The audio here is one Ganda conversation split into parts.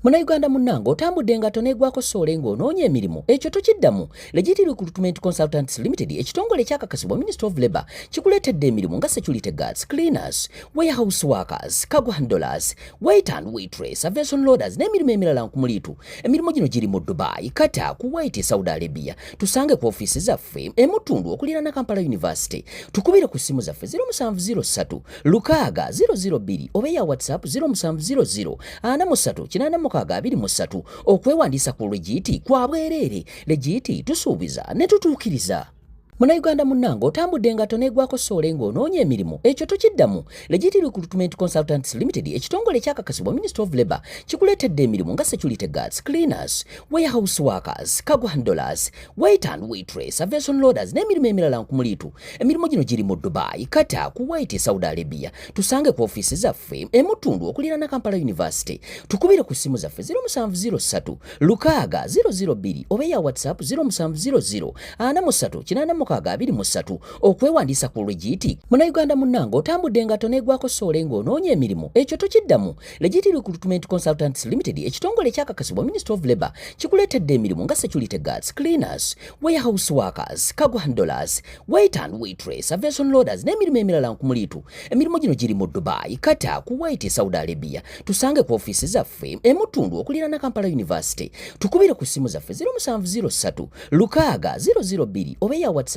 Munnayuganda munnange, otambudde engatto n'egwako soole ng'onoonya emirimu, ekyo tokiddamu. Legit Recruitment Consultants Limited, ekitongole ekyakakasibwa Ministry of Labour, kikuleetedde emirimu nga security guards, cleaners, warehouse workers, cargo handlers, waiter and waitress, aviation loaders n'emirimu emirala nkumuliitu. Emirimu gino giri mu Dubai, Qatar, Kuwait, Saudi Arabia. Tusange ku ofiisi zaffe emutundu okuliraana Kampala University. Tukubire ku ssimu zaffe 0703 6 002 oba eya WhatsApp 0700 43 86 23. Okwewandiisa ku Legit kwa bwereere. Legit, tusuubiza ne tutuukiriza. Munnayuganda munnange, otambudde engatto n'egwako soole ng'onoonya emirimu, ekyo tokiddamu. Legit Recruitment Consultants Limited, ekitongole ekyakakasibwa Ministry of Labour, kikuleetedde emirimu nga security guards, cleaners, warehouse workers, cargo handlers, waiter and waitress, aviation loaders n'emirimu emirala nkumuliitu. Emirimu gino giri mu Dubai, Qatar, Kuwait, Saudi Arabia. Tusange ku ofiisi zaffe emutundu okuliraana Kampala University. Tukubire ku ssimu zaffe 0703 6 002 oba eya WhatsApp 0700 43 86 23. Okwewandiisa ku Legit. Munnayuganda munnange, otambudde engatto n'egwako soole ng'onoonya emirimu, ekyo tokiddamu. Legit Recruitment Consultants Limited, ekitongole ekyakakasibwa Ministry of Labour, kikuleetedde emirimu nga security guards, cleaners, warehouse workers, cargo handlers, waiter and waitress, aviation loaders n'emirimu emirala nkumuliitu. Emirimu gino giri mu Dubai, Qatar, Kuwait, Saudi Arabia. Tusange ku ofiisi zaffe emutundu okuliraana Kampala University. Tukubire ku ssimu zaffe 0703 6 002 oba eya WhatsApp 0700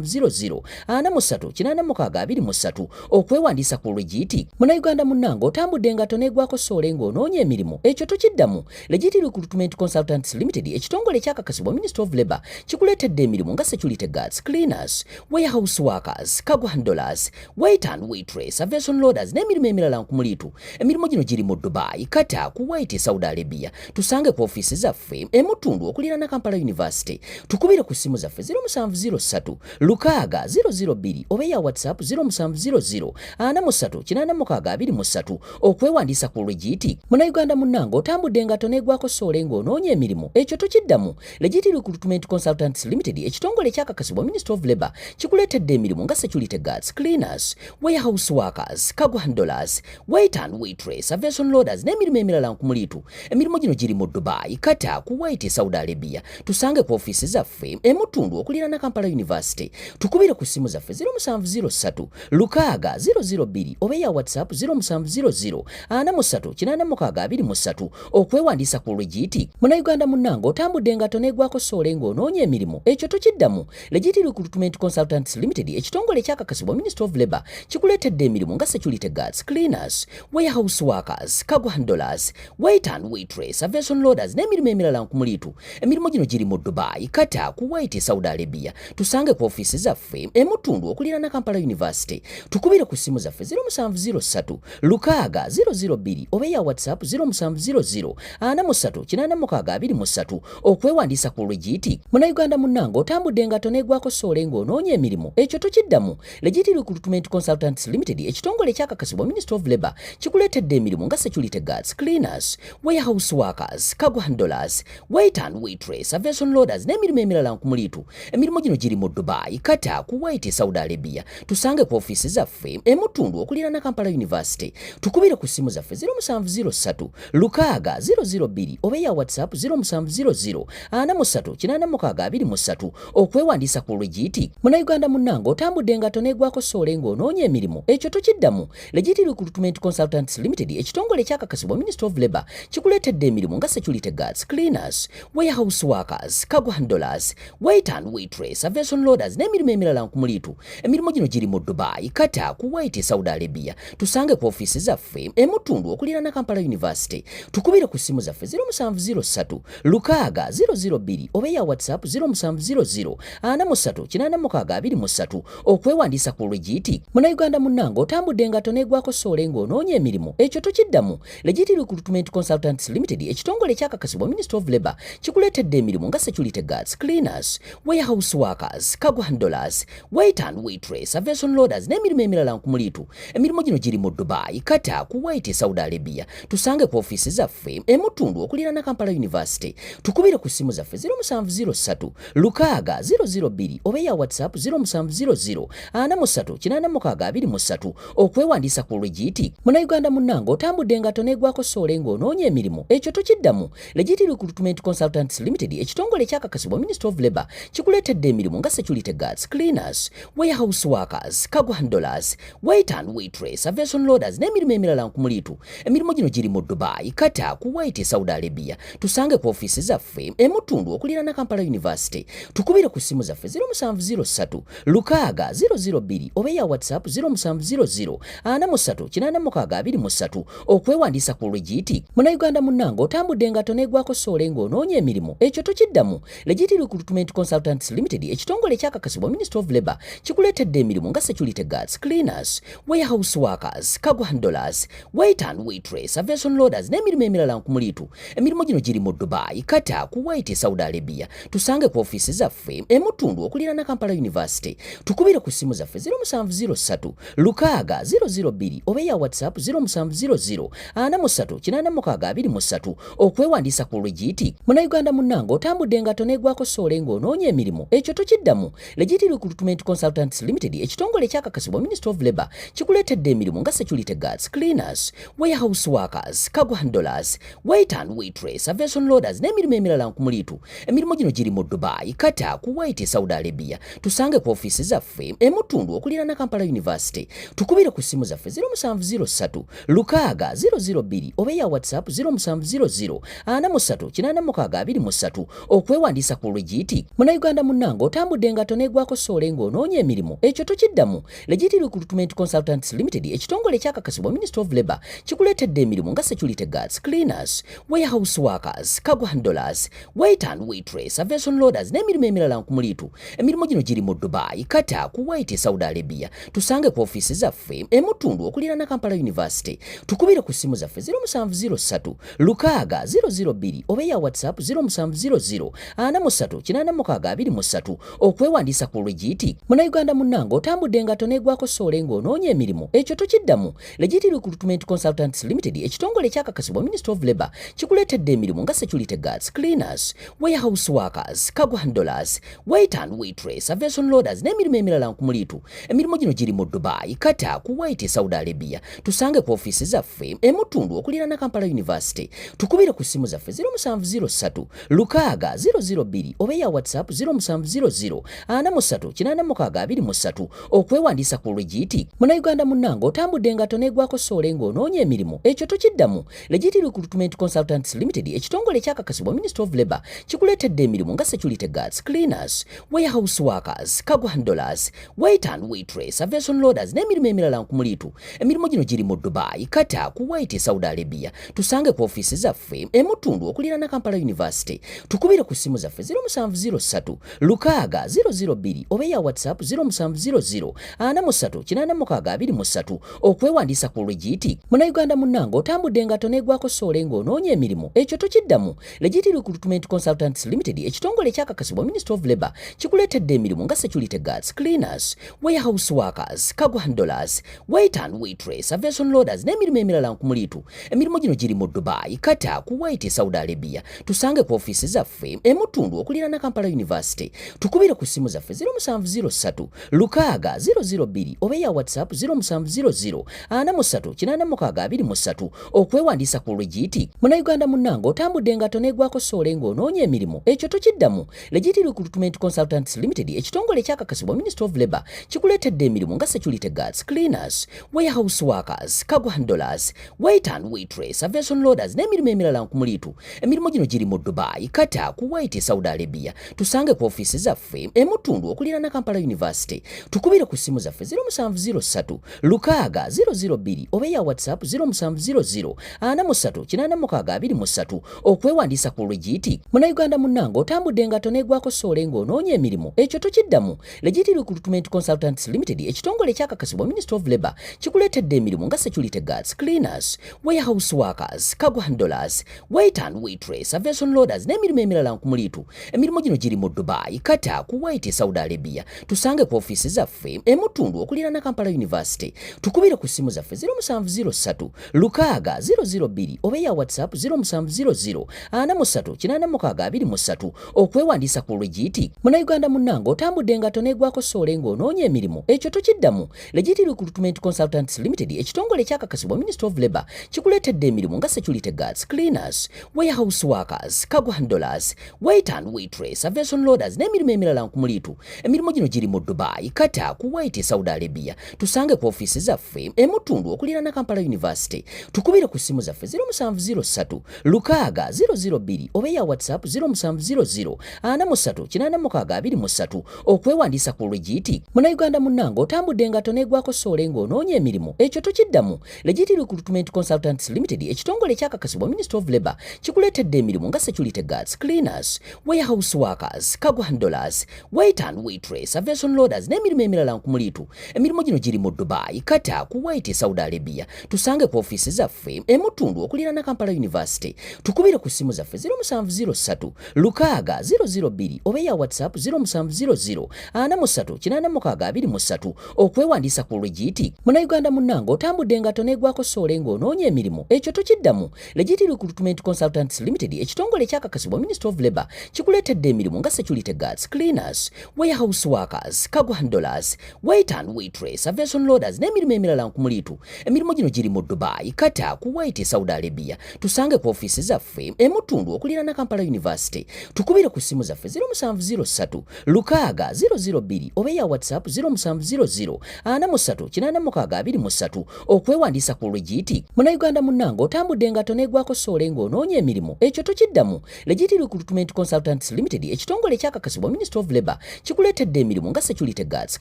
43 86 23. Okwewandiisa ku Legit. Munnayuganda munnange, otambudde engatto n'egwako soole ng'onoonya emirimu, ekyo tokiddamu. Legit Recruitment Consultants Limited, ekitongole ekyakakasibwa Ministry of Labour, kikuleetedde emirimu nga security guards, cleaners, warehouse workers, cargo handlers, waiter and waitress, aviation loaders n'emirimu emirala nkumuliitu. Emirimu gino giri mu Dubai, Qatar, Kuwait, Saudi Arabia. Tusange ku ofiisi zaffe emutundu okuliraana Kampala University. Tukubire ku ssimu zaffe 0703 6 002 oba eya WhatsApp 0700 43 86 23. Okwewandiisa ku Legit. Munnayuganda munnange, otambudde engatto n'egwako soole ng'onoonya emirimu, ekyo tokiddamu. Legit Recruitment Consultants Limited, ekitongole ekyakakasibwa Ministry of Labour, kikuleetedde emirimu nga security guards, cleaners, warehouse workers, cargo handlers, waiter and waitress, aviation loaders n'emirimu emirala nkumuliitu. Emirimu gino giri mu Dubai, Qatar, Kuwait, Saudi Arabia. Tusange ku ofiisi zaffe emutundu okuliraana Kampala University. Tukubire ku ssimu zaffe 0703 6 002 oba eya WhatsApp 0700 43 86 23. Okwewandiisa ku Legit. Munnayuganda munnange, otambudde engatto n'egwako soole ng'onoonya emirimu, ekyo tokiddamu. Legit Recruitment Consultants Limited, ekitongole ekyakakasibwa Ministry of Labour, kikuleetedde emirimu nga security guards, cleaners, warehouse workers, cargo handlers, waiter and waitress, aviation loaders n'emirimu emirala nkumuliitu. Emirimu gino giri mu Dubai, Qatar, Kuwait, Saudi Arabia. Tusange ku ofiisi zaffe emutundu okuliraana Kampala University. Tukubire ku ssimu zaffe 0703 6 002 oba eya WhatsApp 0700 43 86 23. Okwewandiisa ku Legit. Munnayuganda munnange, otambudde engatto n'egwako soole ng'onoonya emirimu, ekyo tokiddamu. Legit Recruitment Consultants Limited, ekitongole ekyakakasibwa Ministry of Labour, kikuleetedde emirimu nga security guards, cleaners, warehouse workers, cargo handlers, waiter and waitress, aviation loaders n'emirimu emirala nkumuliitu. Emirimu gino giri mu Dubai, Qatar, Kuwait, Saudi Arabia. Tusange ku ofiisi zaffe emutundu okuliraana Kampala University. Tukubire ku ssimu zaffe 0703 6 002 oba eya WhatsApp 0700 43 86 23. Okwewandiisa ku Legit. Munnayuganda munnange, otambudde engatto n'egwako soole ng'onoonya emirimu, ekyo tokiddamu. Legit Recruitment Consultants Limited, ekitongole ekyakakasibwa Ministry of Labour, kikuleetedde emirimu nga security guards, cleaners, warehouse workers, cargo handlers, waiter and waitress, aviation loaders n'emirimu emirala nkumuliitu. Emirimu gino giri mu Dubai, Qatar, Kuwait, Saudi Arabia. Tusange ku ofiisi zaffe emutundu okuliraana Kampala University. Tukubire ku ssimu zaffe 0703 6 002 oba eya WhatsApp 0700 43 86 23. Okwewandiisa ku Legit. Munnayuganda munnange, otambudde engatto n'egwako soole ng'onoonya emirimu, ekyo tokiddamu. Legit Recruitment Consultants Limited, ekitongole ekyakakasibwa Ministry of Labour, kikuleetedde emirimu nga security guards, cleaners, warehouse workers. workers, cargo handlers, waiter and waitress, aviation loaders n'emirimu emirala nkumuliitu. Emirimu gino giri mu Dubai, Qatar, Kuwait, Saudi Arabia. Tusange ku ofiisi zaffe emutundu okuliraana Kampala University. Tukubire ku ssimu zaffe 0703 6 002 oba eya WhatsApp 0700 43 86 23 okwewandiisa ku Legit. Munnayuganda munnange, otambudde engatto n'egwako soole ng'onoonya emirimu, ekyo tokiddamu. Legit Recruitment Consultants Limited, ekitongole ekyakakasibwa Ministry of Labour, kikuleetedde emirimu nga security guards, cleaners, warehouse workers, cargo handlers, waiter and waitress, aviation loaders n'emirimu emirala nkumuliitu. Emirimu gino giri mu Dubai, Qatar, Kuwait, Saudi Arabia. Tusange ku ofiisi zaffe emutundu okuliraana Kampala University. Tukubire ku ssimu zaffe 0703 6 002 oba eya WhatsApp 0700 43 86 23 okwewandiisa ku Legit. Munnayuganda munnange, otambudde engatto n'egwako soole ng'onoonya emirimu, ekyo tokiddamu. Legit Recruitment Consultants Limited, ekitongole ekyakakasibwa Ministry of Labour, kikuleetedde emirimu nga security guards, cleaners, warehouse workers, cargo handlers, waiter and waitress, aviation loaders n'emirimu emirala nkumuliitu. Emirimu gino giri mu Dubai, Qatar, Kuwait, Saudi Arabia. Tusange ku ofiisi zaffe emutundu okuliraana Kampala University. Tukubire ku ssimu zaffe 0703 6 002 oba eya WhatsApp 0700 43 86 23 okwewandiisa ku Legit. Munnayuganda munnange, otambudde engatto n'egwako soole ng'onoonya emirimu, ekyo tokiddamu. Legit Recruitment Consultants Limited, ekitongole ekyakakasibwa Ministry of Labour, kikuleetedde emirimu nga security guards, cleaners, warehouse workers, cargo handlers, waiter and waitress, aviation loaders n'emirimu emirala nkumuliitu. Emirimu gino giri mu Dubai, Qatar, Kuwait, Saudi Arabia. Tusange ku ofiisi zaffe emutundu okuliraana Kampala University. Tukubire ku ssimu zaffe 0703 6 002 oba eya WhatsApp 0700 43 86 23 okwewandiisa ku Legit. Munnayuganda munnange, otambudde engatto n'egwako soole ng'onoonya emirimu, ekyo tokiddamu. Legit Recruitment Consultants Limited, ekitongole ekyakakasibwa Ministry of Labour, kikuleetedde emirimu nga security guards, cleaners, warehouse workers, cargo handlers, waiter and waitress, aviation loaders n'emirimu emirala nkumuliitu. Emirimu gino giri mu Dubai, Qatar, Kuwait, Saudi Arabia. Tusange ku ofiisi zaffe emutundu okuliraana Kampala University. Tukubire ku ssimu zaffe 0703 6 002 oba eya WhatsApp 0700 43 86 23 okwewandiisa ku Legit. Munnayuganda munnange, otambudde engatto n'egwako soole ng'onoonya emirimu, ekyo tokiddamu. Legit Recruitment Consultants Limited, ekitongole ekyakakasibwa Ministry of Labour, kikuleetedde emirimu nga security guards, cleaners, warehouse workers, cargo handlers, waiter and waitress, aviation loaders n'emirimu emirala nkumuliitu. Emirimu gino giri mu Dubai, Qatar, Kuwait, Saudi Arabia. Tusange ku ofiisi zaffe emutundu okuliraana Kampala University. Tukubire ku ssimu zaffe 0703 6 002 oba eya WhatsApp 0700 43 86 23 okwewandiisa ku Legit. Munnayuganda munnange, otambudde engatto n'egwako soole ng'onoonya emirimu, ekyo tokiddamu. Legit Recruitment Consultants Limited, ekitongole ekyakakasibwa Ministry of Labour, kikuleetedde emirimu nga security guards, cleaners, warehouse workers, cargo handlers, waiter and waitress, aviation loaders n'emirimu emirala nkumuliitu. Emirimu gino giri mu Dubai, Qatar, Kuwait, Saudi Arabia. Tusange ku ofiisi zaffe emutundu okuliraana Kampala University. Tukubire ku ssimu zaffe 0703 6 002 oba eya WhatsApp 0700 43 86 23 okwewandiisa ku Legit. Munnayuganda munnange, otambudde engatto n'egwako soole ng'onoonya emirimu, ekyo tokiddamu. Legit Recruitment Consultants Limited, ekitongole ekyakakasibwa Ministry of Labour, kikuleetedde emirimu nga security guards, cleaners, warehouse workers, cargo handlers, waiter and waitress, aviation loaders n'emirimu emirala nkumuliitu. Emirimu gino giri mu Dubai, Qatar, Kuwait, Saudi Arabia. Tusange ku ofiisi zaffe emutundu okuliraana Kampala University. Tukubire ku ssimu zaffe 0703 6 002 oba eya WhatsApp 0700 43 86 23 okwewandiisa ku Legit. Munnayuganda munnange, otambudde engatto n'egwako soole ng'onoonya emirimu, ekyo tokiddamu. Legit Recruitment Consultants Limited, ekitongole ekyakakasibwa Ministry of Labour, kikuleetedde emirimu nga security guards, cleaners, warehouse workers, cargo handlers, waiter and waitress, aviation loaders n'emirimu emirala nkumuliitu. Emirimu gino giri mu Dubai, Qatar, Kuwait, Saudi Arabia. Tusange ku ofiisi zaffe emutundu okuliraana Kampala University. Tukubire ku ssimu zaffe 0703 6 002 oba eya WhatsApp 0700 43 86 23 okwewandiisa ku Legit. Munnayuganda munnange, otambudde engatto n'egwako soole ng'onoonya emirimu, ekyo tokiddamu. Legit Recruitment Consultants Limited, ekitongole ekyakakasibwa Ministry of Labour, kikuleetedde emirimu nga security guards, cleaners, warehouse workers, cargo handlers, waiter and waitress, aviation loaders n'emirimu emirala nkumuliitu. Emirimu gino giri mu Dubai, Qatar. Qatar, Kuwait, Saudi Arabia. Tusange ku ofiisi zaffe e Mutundwe okuliraana Kampala University. Tukubire ku ssimu zaffe 0703 6 002 oba eya WhatsApp 0700 43 86 23 okwewandiisa ku Legit. Munnayuganda munnange, otambudde engatto n'egwako soole ng'onoonya emirimu, ekyo tokiddamu. Legit Recruitment Consultants Limited, ekitongole ekyakakasibwa Ministry of Labour, kikuleetedde emirimu nga security guards, cleaners, warehouse workers, cargo handlers, waiter and waitress, aviation loaders n'emirimu emirala nkumuliitu. Emirimu gino giri mu Dubai, Qatar, Kuwait, Saudi Arabia. Tusange ku ofiisi zaffe e Mutundwe okuliraana Kampala University. Tukubire ku ssimu zaffe 0703 6 002 oba eya WhatsApp 0700 43 86 23 okwewandiisa ku Legit. Munnayuganda munnange, otambudde engatto n'egwako soole ng'onoonya emirimu, ekyo tokiddamu. Legit Recruitment Consultants Limited, ekitongole ekyakakasibwa Ministry of Labour, kikuleetedde emirimu nga security guards, cleaners, warehouse workers, cargo handlers, waiter and waitress, aviation loaders n'emirimu emirala nkumuliitu. Emirimu gino giri mu Dubai, Qatar, Kuwait, Saudi Arabia. Tusange ku ofiisi zaffe e Mutundwe okuliraana Kampala University. Tukubire ku ssimu zaffe 0703 6 002 oba eya WhatsApp 0700 43 86 23 okwewandiisa ku Legit. Munnayuganda munnange, otambudde engatto n'egwako soole ng'onoonya emirimu, ekyo tokiddamu. Legit Recruitment Consultants Limited, ekitongole ekyakakasibwa Ministry of Labour, kikuleetedde emirimu nga security guards, cleaners, warehouse workers, cargo handlers, waiter and waitress, aviation loaders n'emirimu emirala nkumuliitu. Emirimu gino giri mu Dubai, Qatar, Kuwait, Saudi Arabia. Tusange ku ofiisi zaffe e Mutundwe okuliraana Kampala University. Tukubire ku ssimu zaffe 0703 6 002 oba eya WhatsApp 0700 43 86 23 okwewandiisa ku Legit. Munnayuganda munnange, otambudde engatto n'egwako soole ng'onoonya emirimu, ekyo tokiddamu. Legit Recruitment Consultants Limited, ekitongole ekyakakasibwa Ministry of Labour, kikuleetedde emirimu nga security guards,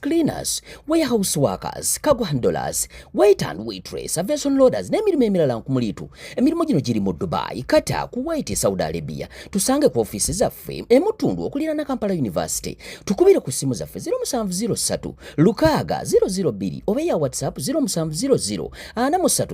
cleaners, warehouse workers, cargo handlers, waiter and waitress, aviation loaders n'emirimu emirala nkumuliitu. Emirimu gino giri mu Dubai, Qatar, Kuwait, Saudi Arabia. Tusange ku ofiisi zaffe e Mutundwe okuliraana Kampala University. Tukubire ku ssimu zaffe 0703 6 002 oba eya WhatsApp 0700 43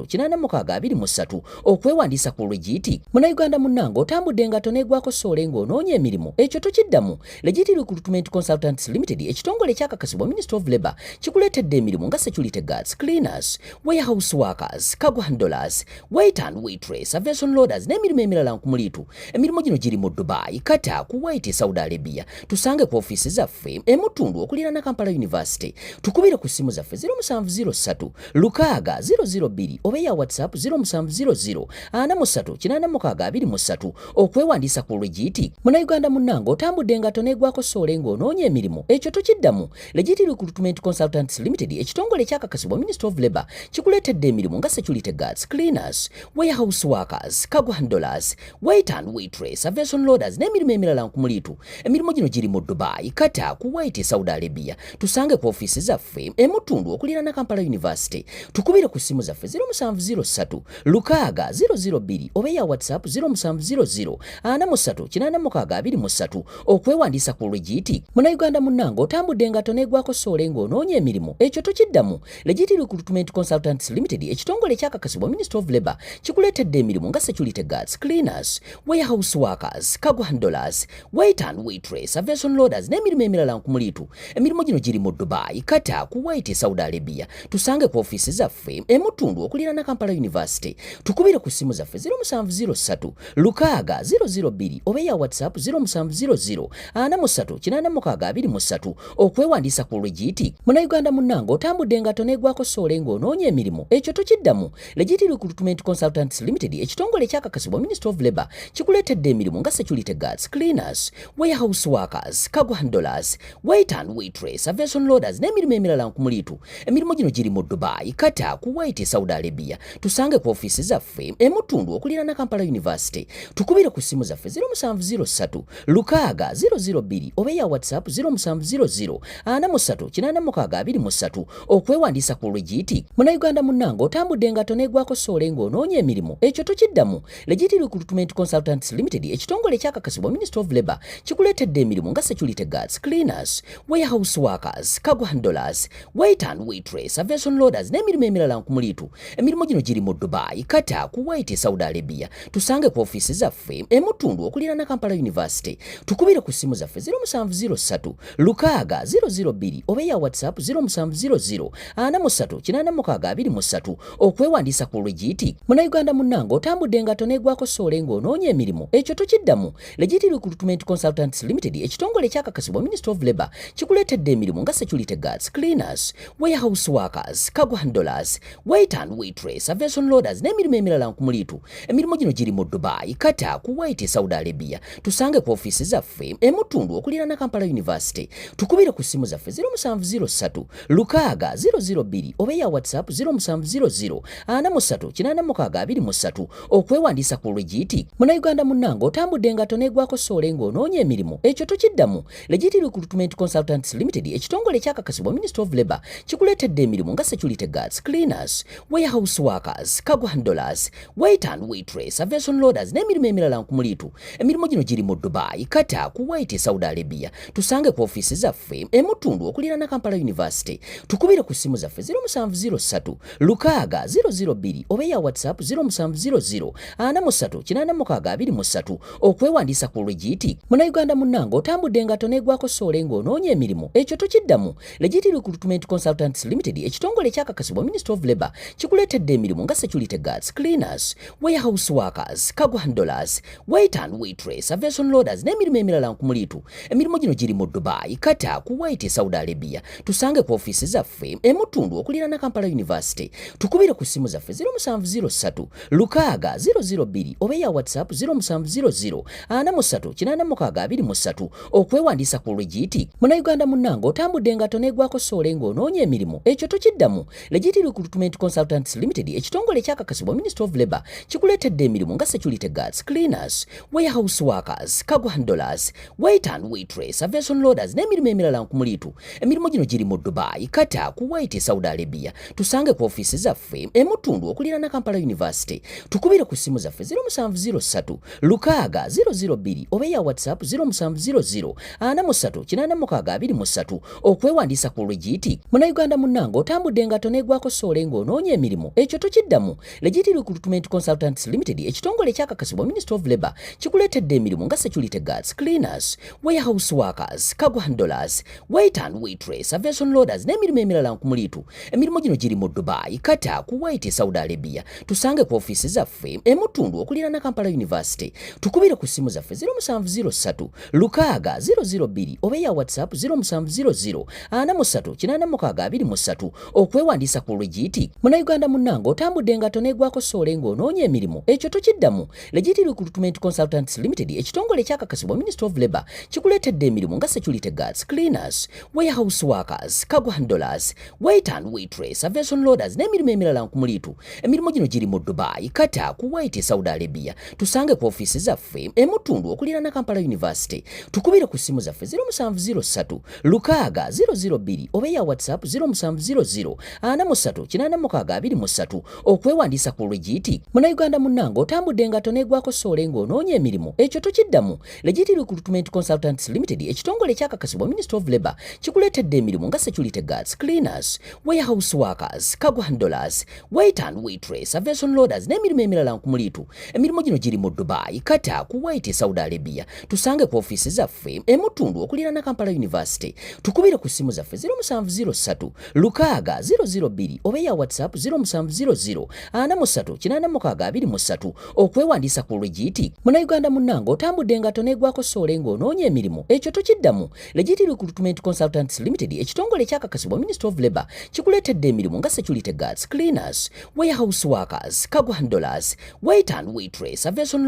86 23 okwewandiisa ku Legit. Munnayuganda munnange, otambudde engatto n'egwako soole ng'onoonya emirimu, ekyo tokiddamu. Legit Recruitment Consultants Limited, ekitongole ekyakakasibwa Ministry of Labour, kikuleetedde emirimu nga security guards, cleaners, warehouse workers, cargo handlers, waiter and waitress, aviation loaders n'emirimu emirala nkumuliitu. Emirimu gino giri mu Dubai, Qatar, Kuwait, Saudi Arabia. Tusange ku ofiisi zaffe e Mutundwe okuliraana Kampala University. Tukubire ku ssimu zaffe 0703 6 002 oba eya WhatsApp 0700 43 86 23 okwewandiisa ku Legit. Munnayuganda munnange, otambudde engatto n'egwako soole ng'onoonya emirimu, ekyo tokiddamu. Legit Recruitment Consultants Limited, ekitongole ekyakakasibwa Ministry of Labour, kikuleetedde emirimu nga security guards, cleaners, warehouse workers, cargo handlers, waiter and waitress, aviation loaders n'emirimu emirala nkumuliitu. Emirimu gino giri mu Dubai, Qatar, Kuwait, Saudi Arabia. Tusange ku ofiisi zaffe e Mutundwe okuliraana Kampala University. Tukubire ku ssimu zaffe 0703 6 002 oba eya WhatsApp 0700 43 86 23 okwewandiisa ku Legit. Munnayuganda munnange, otambudde engatto n'egwako soole ng'onoonya emirimu, ekyo tokiddamu. Legit Recruitment Consultants Limited, ekitongole ekyakakasibwa Ministry of Labour, kikuleetedde emirimu nga security guards, cleaners, warehouse workers, cargo handlers, waiter and waitress, aviation loaders n'emirimu emirala nkumuliitu. Emirimu gino giri mu Dubai, Qatar, Kuwait, Saudi Arabia. Tusange ku ofiisi zaffe e Mutundwe okuliraana Kampala University. Tukubire ku ssimu zaffe 0703 6 002 oba eya WhatsApp 0700 43 86 23 okwewandiisa ku Legit. Munnayuganda munnange, otambudde engatto n'egwako soole ng'onoonya emirimu, ekyo tokiddamu. Legit Recruitment Consultants Limited, ekitongole ekyakakasibwa Ministry of Labour, kikuleetedde emirimu nga security guards, cleaners, warehouse workers, cargo handlers, waiter and waitress, aviation loaders n'emirimu emirala nkumuliitu. Emirimu gino giri mu Dubai, Qatar, Kuwait, Saudi Arabia. Tusange ku ofiisi zaffe e Mutundwe okuliraana Kampala University. Tukubire ku ssimu zaffe 0703 6 002 oba eya WhatsApp 0700 43 86 23 okwewandiisa ku Legit. Munnayuganda munnange, otambudde engatto n'egwako soole ng'onoonya emirimu, ekyo tokiddamu. Legit Recruitment Consultants Limited, ekitongole ekyakakasibwa Ministry of Labour, kikuleetedde emirimu nga security guards, cleaners, warehouse workers, cargo handlers, waiter and waitress, aviation loaders n'emirimu emirala nkumuliitu. Emirimu gino giri mu Dubai, Qatar, Kuwait, Saudi Arabia. Tusange ku ofiisi zaffe e Mutundwe okuliraana Kampala University. Tukubire ku ssimu zaffe 07 0703 6 002 oba eya WhatsApp 0700 43 86 23 okwewandiisa ku Legit. Munnayuganda munnange, otambudde engatto n'egwako soole ng'onoonya emirimu, ekyo tokiddamu. Legit Recruitment Consultants Limited, ekitongole ekyakakasibwa Ministry of Labour, kikuleetedde emirimu nga security guards, cleaners, warehouse workers, cargo handlers, waiter and waitress, aviation loaders n'emirimu emirala nkumuliitu. Emirimu gino giri mu Dubai, Qatar, Kuwait, Saudi Arabia. Tusange ku ofiisi zaffe emutundu okuliraana Kampala University. Tukubire ku ssimu zaffe 0703 6 002 oba eya WhatsApp 0700 43 86 23 okwewandiisa ku Legit. Munnayuganda munnange, otambudde engatto n'egwako soole ng'onoonya emirimu, ekyo tokiddamu. Legit Recruitment Consultants Limited, ekitongole ekyakakasibwa Ministry of Labour, kikuleetedde emirimu nga security guards, cleaners, warehouse workers, cargo handlers, waiter and waitress, aviation loaders n'emirimu emirala nkumuliitu. Emirimu gino giri mu Dubai, Qatar, Kuwait, Saudi Arabia. Tusange ku ofiisi zaffe emutundu okuliraana Kampala University. Tukubire ku ssimu zaffe 0703 6 002 oba eya WhatsApp 0700 43 86 23 okwewandiisa ku Legit. Munnayuganda munnange, otambudde engatto n'egwako soole ng'onoonya emirimu, ekyo tokiddamu. Legit Recruitment Consultants Limited, ekitongole ekyakakasibwa Ministry of Labour, kikuleetedde emirimu nga security guards, cleaners, warehouse workers, cargo handlers, waiter and waitress, aviation loaders n'emirimu emirala nkumuliitu. Emirimu gino giri mu Dubai, Qatar, Kuwait, Saudi Arabia. Tusange ku ofiisi zaffe emutundu okuliraana Kampala University. Tukubire ku ssimu zaffe 0703 6 002 oba eya WhatsApp 0700 43 86 23 okwewandiisa ku Legit. Munnayuganda munnange, otambudde engatto n'egwako soole ng'onoonya emirimu, ekyo tokiddamu. Legit Recruitment Consultants Limited, ekitongole ekyakakasibwa Ministry of Labour, kikuleetedde emirimu nga security guards, cleaners, warehouse workers, cargo handlers, waiter and waitress, aviation loaders n'emirimu emirala nkumuliitu. Emirimu gino giri mu Dubai, Qatar, Kuwait, Saudi Arabia. Tusange ku ofiisi zaffe emutundu okuliraana Kampala University. Tukubire ku ssimu zaffe 0703 6 002 oba eya WhatsApp 0700 43 86 23 okwewandiisa ku Legit. Munnayuganda munnange, otambudde engatto n'egwako soole ng'onoonya emirimu, ekyo tokiddamu. Legit Recruitment Consultants Limited, ekitongole ekyakakasibwa Ministry of Labour, kikuleetedde emirimu nga security guards, cleaners, warehouse workers, cargo handlers, waiter and waitress, aviation loaders n'emirimu emirala nkumuliitu. Emirimu gino giri mu Dubai, Qatar, Kuwait, Saudi Arabia. Tusange ku ofiisi zaffe emutundu okuliraana Kampala University. Tukubire ku ssimu zaffe 0703 6 002 oba eya WhatsApp 0700 43 86 23 okwewandiisa ku Legit. Munnayuganda munnange, otambudde engatto n'egwako soole ng'onoonya emirimu, ekyo tokiddamu. Legit Recruitment Consultants Limited, ekitongole ekyakakasibwa Ministry of Labour, kikuleetedde emirimu nga security guards, cleaners, warehouse workers, cargo handlers, waiter and waitress, aviation loaders n'emirimu emirala nkumuliitu. Emirimu gino giri mu Dubai, Qatar, Kuwait, Saudi Arabia. Tusange ku ofiisi zaffe emutundu okuliraana Kampala University. Tukubire ku ssimu zaffe 0703 6 002 oba eya WhatsApp 0700 43 86 23 okwewandiisa ku Legit. Munnayuganda munnange, otambudde engatto n'egwako soole ng'onoonya emirimu, ekyo tokiddamu. Legit Recruitment Consultants Limited, ekitongole ekyakakasibwa Ministry of Labour, kikuleetedde emirimu nga security guards, cleaners, warehouse workers, cargo handlers, waiter and waitress, aviation loaders n'emirimu emirala nkumuliitu. Emirimu gino giri mu Dubai, Qatar, Kuwait, Saudi Arabia. Tusange ku ofiisi zaffe emutundu okuliraana Kampala University. Tukubire ku ssimu zaffe 0703 6 002 oba eya WhatsApp 0700 43 86 23 okwewandiisa ku Legit. Munnayuganda munnange, otambudde engatto n'egwako soole ng'onoonya emirimu, ekyo tokiddamu. Legit Recruitment Consultants Limited, ekitongole ekyakakasibwa Ministry of Labour, kikuleetedde emirimu nga security guards, cleaners, warehouse workers, cargo handlers, waiter and waitress, aviation